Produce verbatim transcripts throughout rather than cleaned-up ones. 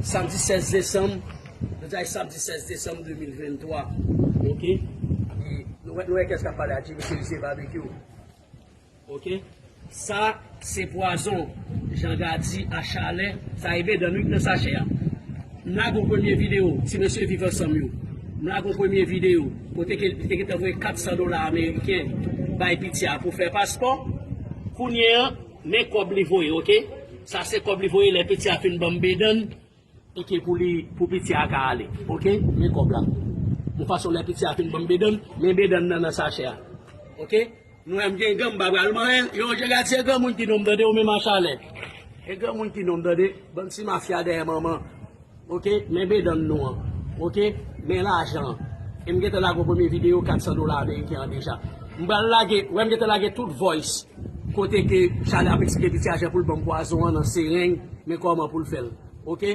Samdi sèz desanm, nou di samdi sèz desanm de mil venntwa, oke? E nou wè, nou wè kiyès k ap pale a Jimmy Cherizier Barbecue, oke? Sa, se pwazon, Jean Gady a Chalè, sa e Bedann wi k nan sachè a. M lage yon premye videyo, ti mesye Viv Ansanm yo. M lage yon premye videyo, kote ke li te gentan voye kat san dola ameriken bay piti a pou fè paspò. Kounye a, men kòb li voye, oke? Sa se kòb li voye lè piti a fin ban m Bedann, e ke pou li, pou piti a ka ale, oke? Men kòb la. Yon fason lè piti a fin ban m Bedann, men Bedann nan nan sachè a, oke? Nou wè m gen gang, m pa pral manyen. Yo, Jean Gady, se granmoun ki non m tande, ou menm a Chalè. E granmoun ki non m tande, bann ti mafya dèyè manman. Oke, men Bedann nou an. Oke, men lajan an. E m gentan lage yon premye videyo kat san dola ameriken an deja. M pral lage, wè m gentan lage tout voice. Kote ke Chalè ap eksplike piti a jan pou l ban m pwazon an nan sereng, men kòman pou l fè l. Oke?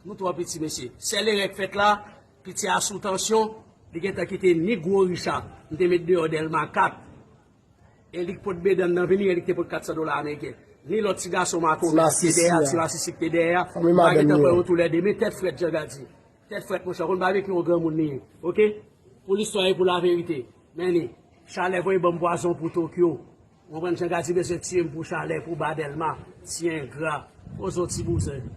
Nou twò piti, mesye. Sèl erè k fèt la, piti a sou tansyon, li gentan kite ni gwo Richa, m te met deyò Dèlma kat. E li k pot Bedann nan vini, e li k te pot kat san dola ameriken. Ni lòt ti gason Makomet ki te dèyè a, ti masisi ki te dèyè a. M pa gentan pran yo toulède, men tèt frèt, Jean Gady. Tèt frèt, monchè, w konn Barbecue yon granmoun li ye. Oke? Pou listwa e pou laverite. Men ni, Chalè voye ban m pwazon pou Tokyo. Ou konprann, Jean Gady bezwen tiye m pou Chalè, pou ba Dèlma. Ti engra. Poze w, ti bouzen.